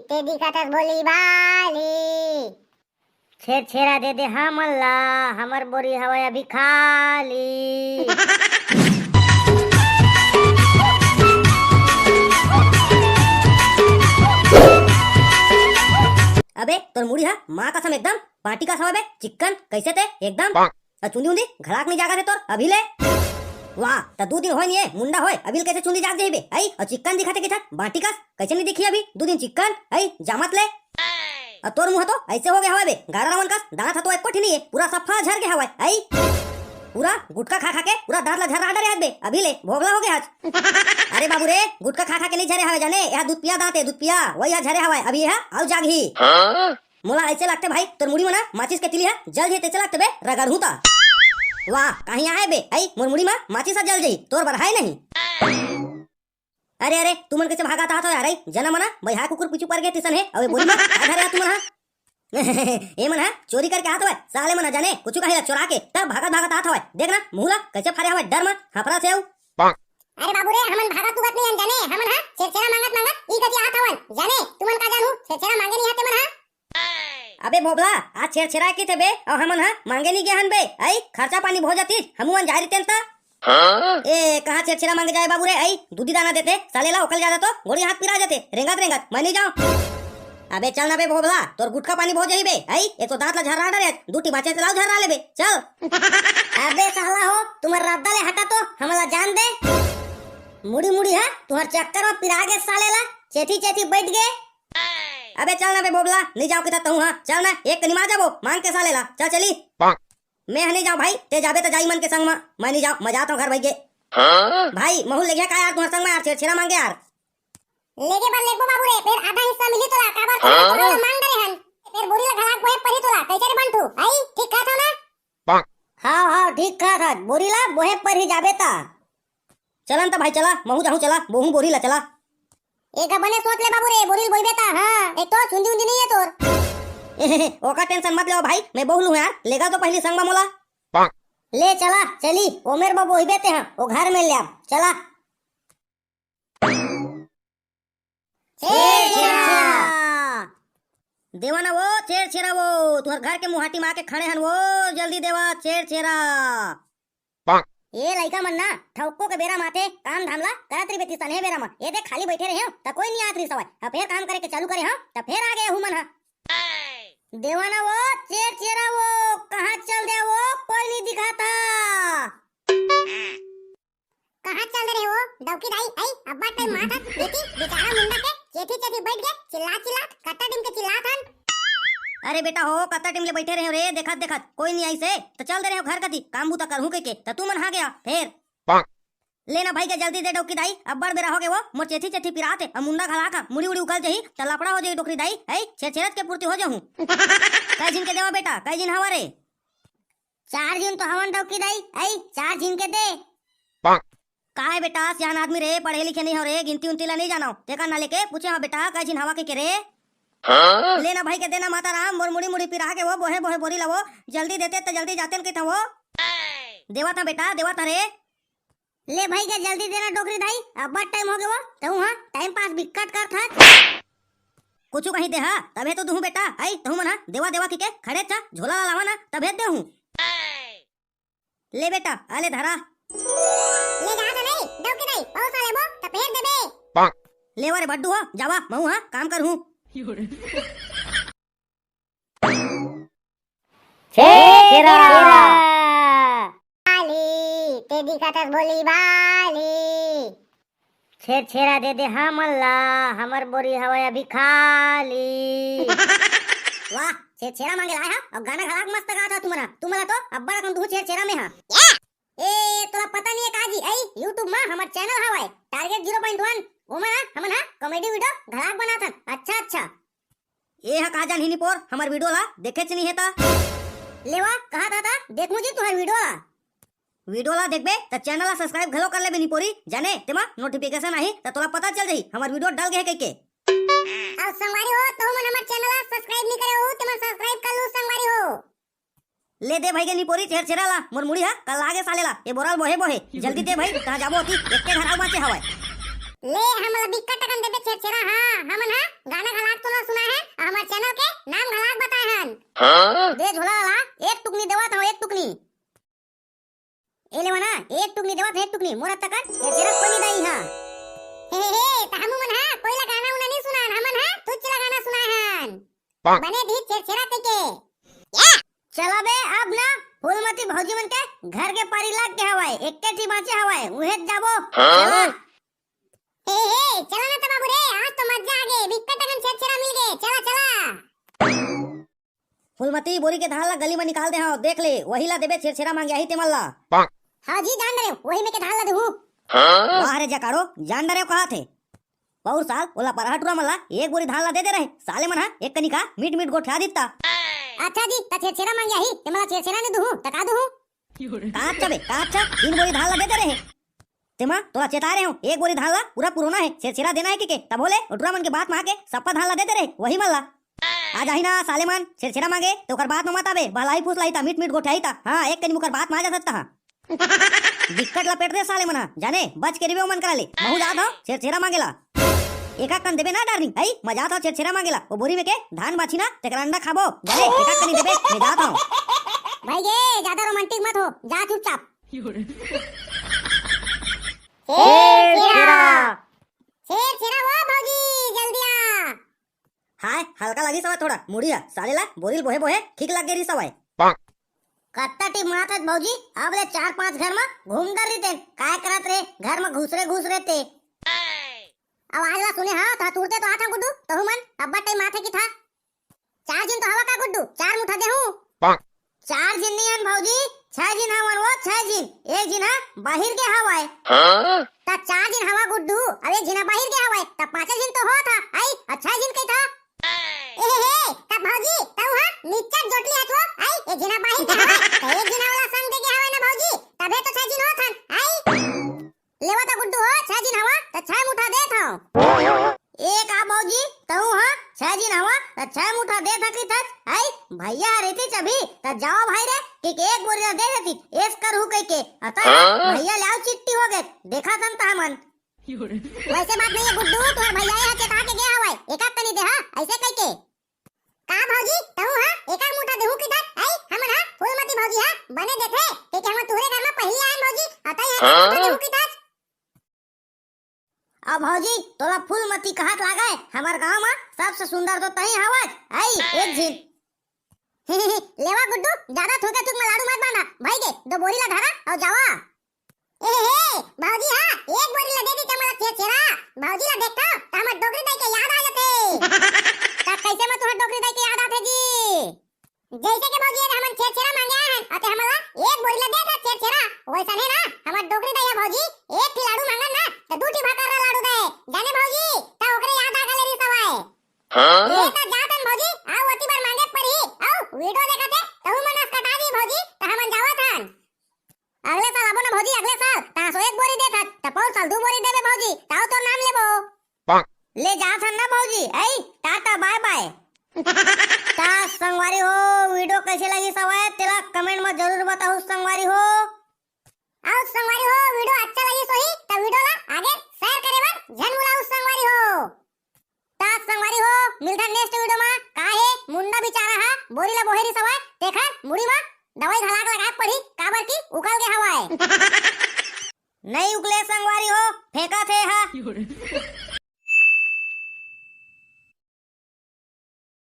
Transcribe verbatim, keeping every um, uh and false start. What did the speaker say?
ते दिखत हस भोली भाली। छेरछेरा दे दे हमन ला, हमर बोरी हवय अभी खाली। अबे तोर मुड़ी हा माँ कसम एकदम बाटी कस हवय बे, चिक्कन कइसे ते एकदम। अउ चुंदी उंदी घलाक नइ जागत हे तोर अभी ले। वाह, त दू दिन होय नइ हे, मुंडा होय, अभी ले कइसे चुंदी जाग जाही बे? अई, अउ चिक्कन दिखत हे किथन, बाटी कस, कइसे नइ दिखही अभी? दू दिन चिक्कन, अई, जामत ले। अउ तोर मुंह तो अइसे हो गे हवय बे, गारा रावण कस, दांत ह तो एको ठी नइ हे, पूरा सफा झर गे हवय, अई। पूरा गुटखा खा खा के पूरा दांत ला झर्रा डरे हस बे, अभी ले भोगला हो गे हस। अरे बाबू रे, गुटखा खा खा के नइ झरे हवय जाने, एहा दूध पिया दांत हे, दूध पिया, वही ह झरे हवय, अभी एहा अउ जागही। मोला अइसे लागथे भाई, तोर मुड़ी म ना माचिस के तिली ह जल जही तइसे लागथे बे, रगड़हूं त। वाह, काहीं आहे बे, अई मोर मुड़ी म माचिस ह जल जही, तोर बर हाय नहीं। अरे, अरे, तुमन कइसे भागत आत हो यार, अई जना मना, बइहा कुकुर पीछू पर गे तिसन हे, अउ ए बोरी म का धरे आत तुमन हा? ए मन हा चोरी करके आत हवय, साले मन हा जाने, कुछु काहीं ला चोरा के, तब भागत भागत आत हवय, देख ना, मुंह ला कइसे फारे हवय, डर म, हांफरा से अउ। अरे बाबू रे, हमन भागत उगत नइ हन जाने, हमन हा छेरछेरा मांगत मांगत ई कति आत हवन जाने, तुमन का जानहू छेरछेरा मांगे नइ हा तेमन हा। अबे भोभला, आज छेरछेरा किथे बे, अउ हमन हा मांगे नइ गे हन बे, अई खर्चा पानी भो जातिस, हमू मन जाय रहितेन त। ए, कहाँ छेरछेरा मांगे जाय बाबू रे, अई दूधी दाना देथे साले ला, ओकर जादा तो गोड़ी हाथ पिरा जाथे, रेंगत रेंगत, मैं नइ जांव। अबे चल ना बे भोभला, तोर गुटखा पानी भो जाही बे, अई एक तो दांत ला झर्रा डरे, दू ठी माचिस ला अउ झर्रा लेबे, चल। अबे साला हो, तुमन रद्दा ले हटा तो, हमन ला जान दे। मुड़ी मुड़ी हा, तुंहर चक्कर म पिरा गे साले ला, चेथी चेथी बइठ गे। अबे चल ना बे भोभला, नइ जांव किथस तहूं हा, चल ना, एक कनी मार जाबो, मांग के साले ला, चल चली। मैं ह नइ जांव भाई, ते जाबे त जा ई मन के संग म, मैं नइ जांव, मैं जात हंव घर भइगे। भाई, महूं ल लेगेंव का यार तुंहर संग म यार, छेरछेरा मांगे यार। लेगे बर लेगबो बाबू रे, फेर आधा हिस्सा मिलही तोला, काबर के तोला मांग डरे हन। फेर बोरी ला घलाक बोहे परही तोला, कइसे रे बंठू? अई, ठीक कहत हंव ना? हव, हव, ठीक कहत हस, बोरी ला बोहे परही जाबे त। चलन त भाई चला, महूं जाहूं चला, बोहूं बोरी ला चला। एक बने सोच ले बाबू रे, बोरी ल बोइबे त, हां, एक तो चुंदी उंदी नइ हे तोर। ओकर tension मत लेवा भाई, मैं बोह लूं यार, लेगा तो पहिली संग म मोला। ले चला, चली, ओमेर बर बोइबे ते हां, ओ घर में ले आब, चला। छेरछेरा। देवा ना वो, छेरछेरा वो, तुंहर घर के मुहाटी म आके खड़े हन वो, जल्दी देवा, छेरछेरा। ए लइका मन ना, ठउको के बेरा म आथे, काम धाम ला करत रहिबे तिसने बेरा म। ए देख, खाली बइठे रहेंव, त कोई नइ आत रिहिस हवय। अब फेर काम करे के चालू करे हंव, त फेर आ गे हू मन ह। देवा ना वो, छेरछेरा वो, कहाँ चल दे वो, कोई नइ दिखात। कहाँ चल दे रहे हो, डौकी दाई? अई, अब्बड़ टाइम मात हस, एती बेचारा मुंडा के चेथी चेथी बइठ गे, चिल्लात चिल्लात, कतका टाइम के चिल्लात हन। अरे बेटा हो, कतका टाइम ले बइठे रहेंव रे, देखत देखत, कोई नइ आइस हे, त चल दे रहेंव घर कती, काम बूता करहूं कहिके, त तुमन हा गे फेर। ले ना भइगे, जल्दी दे डौकी दाई, अब्बड़ बेरा हो गे वो, मोर चेथी चेथी पिरात हे, अउ मुंडा घलाक हा, मुड़ी उड़ी उखल जही, त लफड़ा हो जही डोकरी दाई, अई, छेरछेरत के पूरती हो जहूं। कई झिन के देवा बेटा, कई झिन हवा रे? चार झिन तो हवन डौकी दाई, अई, चार झिन के दे। काय बेटा, सियान आदमी रे, पढ़े लिखे नइ हव रे, गिनती उनती ला नइ जानव, तेकर ना लेके पूछे हंव बेटा, कई झिन हवा कहिके रे। ले ना भइगे, दे ना माता राम, मोर मुड़ी मुड़ी पिरा गे वो, बोहे बोहे बोरी ला वो, जल्दी देते त जल्दी जातेन कहिथंव वो। देवत हंव बेटा, देवत हंव रे। ले भइगे, जल्दी दे ना डोकरी दाई, अब्बड़ टाइम हो गे वो, तहूं हा टाइम पास बिक्कट करत हस। कुछु कहीं दे हा, तभे तो दूहूं बेटा, अई तहूं मन हा देवा देवा कहिके खड़े हस, झोला ला लावा ना, तभे देहूं। ले बेटा, आ ले धरा। ले जात हंव नहीं, डौकी दाई, बहुत साले वो, त फेर देबे। लेवा रे भड्डू हो, जावा, महूं हा काम करहूं। छेरछेरा। भाली, ते दिखत हस भोली भाली। छेरछेरा दे दे हमन ला, हमर बोरी हवय अभी खाली। वाह, छेरछेरा मांगे ला आय हा, अउ गाना घलाक मस्त गात हा तुमन हा। तुमन ला तो अब्बड़ अकन दूहूं छेरछेरा में हा। ए, तोला पता नइ हे का जी, अई YouTube म हमर channel हवय, Target Zero Point One, ओमा ना हमन हा comedy video घलाक बनाथन। अच्छा, अच्छा। ए ह का जानही निपोर, हमर video ला देखेच नइ हे त। लेवा, कहत हा त देखहूं जी तुंहर video ला। Video ला देखबे त channel ला subscribe घलो कर लेबे निपोरी, जाने तेमा notification आही त तोला पता चल जाही हमर video डल गे हे कहिके। अउ संगवारी हो, तहूं मन हमर channel ला subscribe नइ करे हो, तेमन subscribe कर लू संगवारी हो। ले दे भइगे निपोरी छेरछेरा ला, मोर मुड़ी हा कल्ला गे साले ला, ए बोरा ल बोहे बोहे। जल्दी दे भई, तहां जाबो ओती, एक्के घर अउ बांचे हवय। ले, हमन ला बिक्कट अकन देबे छेरछेरा, हां, हमन हा गाना घलाक तोला तकन छेरछेरा कोई नहीं दाई हा। हे, हे, हे, त हमू मन हा कोई ला गाना उना नहीं सुनान, हमन हा तुच्छ ला गाना सुनाए हन। बने दी छेरछेरा कहिके। चला बे, अब ना फूलमती भौजी मन के घर के पारी लाग के हवय, एक्के ठी बाँचे हवय, उहें जाबो। हाँ? चला। हे, हे, चला ना त बाबू रे, आज तो मजा आ गे, बिक्कट अकन छेरछेरा मिल गे, चला, चला। फूलमती, बोरी के धान ला गली म निकाल दे हव, देख ले, वही ला देबे छेरछेरा मांगे आही तेमन ला। हाँ जी, जान डरेंव, वही में के धान ला देहूँ। वाह रे जकारो, जान डरेंव कहाथे। पउर साल ओला परहा टूरा मन ला एक बोरी धान ला दे दे रहें, साले मन हा एक कनी का मीठ मीठ गोठिया दित्ता। अच्छा जी, त छेरछेरा मांगे आही, तेमन ला छेरछेरा नइ दुहूँ, त का दुहूँ? का अच्छा बे, का अच्छा, तीन बोरी धान ला दे दे रहें। तेमा तोला चेताए रहेंव, एक बोरी धान ला पूरा पुरोना हे, छेरछेरा देना हे कहिके, तभो ले ओ टूरा मन के बात म आके सप्पा धान ला दे दे रहें, वही मन ला। आ जाही ना साले मन, छेरछेरा मांगे, त ओकर बात म मत आबे, बहलाही फुसलाही त, मीठ मीठ गोठियाही त, हाँ, एक कनी मुकर बात म आ जा सकता हा। बिक्कट लपेट दे साले मन हा, जाने, बच के रहिबे ओमन करा ले, महूँ जात हँव, छेरछेरा मांगे ला। एका कन देबे ना डार्लिंग, अई, मैं जात हँव छेरछेरा मांगे ला, ओ बोरी में के धान बाँचही ना, तेकर अंडा खाबो, जाने, एका कनी देबे, मैं जात हँव। भाई गे, ज्यादा रोमांटिक मत हो, जा चुपचाप। छेरछेरा। छेरछेरा वो भौजी, जल्दी आ। हाय, हल्का लगिस हवय थोड़ा, मुड़ी ह, साले ला बोरी ल बोहे बोहे ठीक लग गे रिहिस हवय। कत्ता टिमरात हस भौजी, अब ले चार पांच घर म घूम डर रहितेन, काय करत रे, घर म घुसरे घुसरे ते। आवाज ला सुने हव, त तुरते तो आथन गुड्डू, तहू मन, अब्बड़ टाइम आथे कि था। चार झिन तो हवा का गुड्डू, चार मुठा देहूं। चार झिन नइ हन भौजी, छह झिन हवन वो, छह झिन। एक झिन ह बाहिर गे हवय। त चार झिन हवा गुड्डू, अउ एक झिन ह बाहिर गे हवय, त पांचे झिन तो होत ह, अई, अउ छह झिन कहिथा। ए हे हे, त भौजी, तहू ह निच्चट जोटली हस वो, अई, एक झिन ह बाहिर गे हवय, त एक झिन ह ओला संग दे गे हवय ना भौजी, तभे तो छह झिन होत हन, अई। लेवा त गुड्डू हो, छह झिन हवा, त छह मुठा देत हंव। ए का भौजी, तहू ह छह झिन हवा, त छह मुठा देत हस कहिथस, हई, भैया ह रहितिस अभी, त जावा भाई रे, कहिके एक बोरी ला दे देतिस, एस करहूं कहिके, अतः भैया ले अउ चिट्टी हो गे, देखत हन त हमन। वैसे बात नहीं है गुड्डू, तुम्हार भैया ये ह चेता के गे हवय, एकाक कनी देहा, अइसे कहिके। का भौजी, तहू ह एकाक मुठा देहू किथस? अई, हमन ह फूलमती भौजी ह बने देथे, कहिके हमन तुहरे घर म पहिली आयन भौजी, अतई ह एकाक मुठा देहू किथस। अब भौजी, तोला फूलमती कहत लागय, हमर गांव म सबसे सुंदर तो तही हवस। अई, एक झिन। लेवा गुड्डू, जादा थूके थूक म लाडू मत बांधा, भई गे, दो बोरी ला धरा अउ जावा। ए हे, भौजी हा, एक बोरी ला दे दी त मोला छेरछेरा। भौजी ला देखथव, त हमर डोकरी दाई के याद आ जाथे। त कइसे म तुहर डोकरी दाई के याद आथे जी? जइसे के भौजी, अरे हमन छेरछेरा मांगे आए हन, अते हमन ला एक बोरी ला दे दे छेरछेरा। वइसन हे ना, हमर डोकरी दाई हा भौजी, एक ठी लाडू मांगन ना, त दू ठी भाकर ला लाडू दे। जाने भौजी, त ओकरे याद आ गले रिहिस हवय। हाँ? ले त जात हन भौजी, अउ ओती बर मांगे परही, अउ वीडियो देखत हे, तहू मन अस कटा जी भौजी, त हमन जावत हन। अगले साल आबो ना भौजी, अगले साल, तहाँ सो एक बोरी देत हस, त पउर साल दू बोरी देबे भौजी, ताऊ तोर नाम लेबो। ले जात हन ना भौजी, अई, टाटा, बाय बाय। त संगवारी हो, वीडियो कइसे लगिस हवय, तेला comment म जरूर बताहू संगवारी हो। अउ संगवारी हो, वीडियो अच्छा लगिस होही, त वीडियो ला आगे share करे बर झन भुलाहू संगवारी हो। त संगवारी हो, मिलथन next वीडियो म। का हे, मुंडा बिचारा हा बोरी ला बोहे रिहिस हवय, तेखर मुड़ी म दवाई घला के लगाए पड़ही, काबर कि उकल गे हवय। नइ उकले संगवारी हो, फेंकत हे हा।